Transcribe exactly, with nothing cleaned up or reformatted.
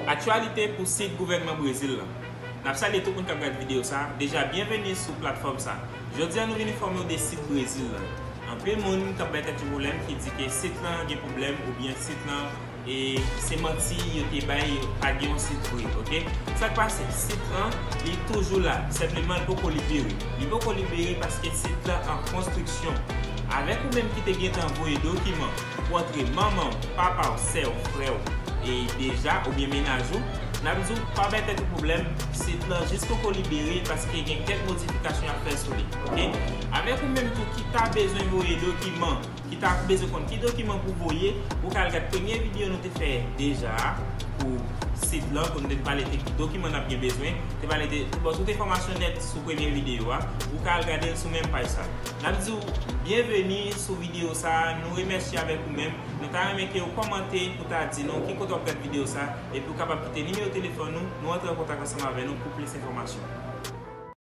Aktyalite pou sit gouvènman Brezil lan. N ap salye tout moun k ap gade videyo sa. Deja, byenveni sou platfòm sa. Jodi a, nou vin enfòme w de sit Brezil lan. Anpil moun k ap bay tèt yo pwoblèm ki di ke sit lan gen pwoblèm oubyen sit lan e se manti yo te bay, yo pa gen yon sit vre, oke? Sa k pase? Sit lan, li toujou la, senpleman li poko libere. Li poko libere paske sit lan an konstriksyon. Avèk ou menm ki te gentan voye dokiman pou antre manman w, papa w, sè w, frè w, e deja, oubyen mennaj ou, n ap di w pa bay tèt ou pwoblèm, sit lan jis poko libere paske gen kèk modifikasyon y ap fè sou li, oke? Avèk ou menm tou ki ta bezwen voye dokiman, ki ta bezwen konn ki dokiman pou voye, ou ka al gad premye videyo nou te fè deja a pou sit lan, kote nou te pale de ki dokiman n ap gen bezwen, te pale de bon, tout enfòmasyon nèt sou premye videyo a, ou ka al gade l sou menm paj sa. N ap di w byenveni sou videyo sa, nou remèsye avèk ou menm. Nou ta renmen ke w kòmante pou ta di nou ki kote w ap gad videyo sa, epi w kapab kite nimewo telefòn nou, nou antre an kontak ansanm avè nou pou plis enfòmasyon.